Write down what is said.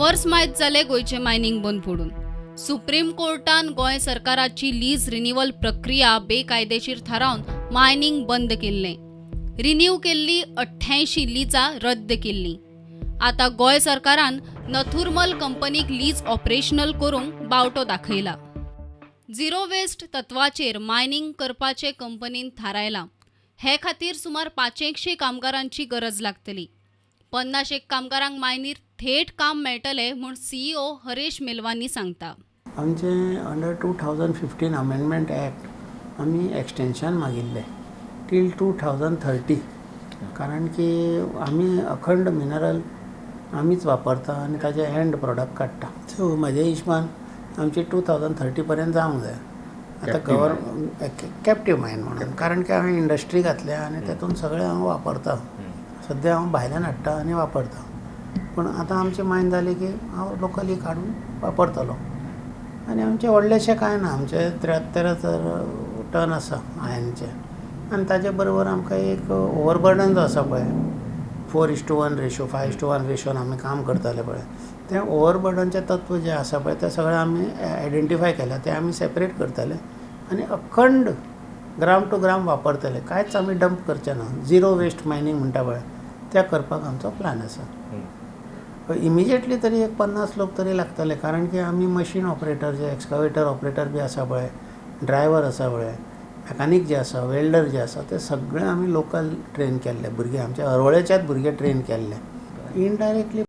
वर्स मायत जालें गोंयचें मायनींग बंद पडून. सुप्रीम कोर्टान गोंय सरकाराची लीज रिन्युअल प्रक्रिया बेकायदेशीर थारावन मायनींग बंद केल्लें. रिन्यू केल्ली 88 लिजां रद्द केल्लीं. आतां गोंय सरकारान नथुरमल कंपनीक लीज ऑपरेशनल करूंक बावटो दाखयला. झिरो वेस्ट तत्वाचेर मायनींग करपाचें कंपनीन थारायलां. हे खातीर सुमार 500 कामगारांची गरज लागतली. 50 एक कामगारांक मायनीर थेट काम मेळटलें म्हूण सीईओ हरेश मेलवानी सांगता. आमचे अंडर 2015 अमेंडमेंट एक्ट आमी एक्सटेंशन मागिल्लें टील 2030, कारण की आमी अखंड मिनरल आमीच वापरता आनी ताजे एंड प्रोडक्ट काडटा. सो म्हज्या हिशबान आमची 2030 पर्यंत जावंक जाय. आतां गव्हर्मेंट कॅप्टीव मायन म्हणून, कारण की हांवें इंडस्ट्री घातल्या आनी तेतून सगळें हांव वापरता. सद्या हांव भायल्यान हाडटा आनी वापरता, पूण आतां आमची मायन जाली की हांव लोकली काडून वापरतलो. आनी आमचें व्हडलेंशें कांय ना, आमचें 73,000 टन आसा आयर्नचें. आनी ताजे बरोबर आमकां एक ओवरबर्डन जो आसा पळय, 4:1 रेशो, 5:1 रेशोन आमी काम करताले पळय, तें ओवरबर्डनचें तत्व जें आसा पळय तें सगळें आमी आयडेंटिफाय केलां, तें आमी सेपरेट करतले आनी अखंड ग्राम टू ग्राम वापरतले. कांयच आमी डंप करचे ना. झिरो वेस्ट मायनींग म्हणटा पळय, त्या करपाक आमचो प्लॅन आसा. इमिजिएटली तरी एक 50 लोक तरी लागतले, कारण की आमी मशीन ऑपरेटर जे एक्सकावेटर ऑपरेटर बी आसा पळय, ड्रायवर आसा पळय, मेकानीक जे आसा, वेल्डर जे आसा, ते सगळे आमी लोकल ट्रेन केल्ले भुरगे, आमचे हरवळेच्याच भुरगे ट्रेन केल्ले इनडायरेक्टली.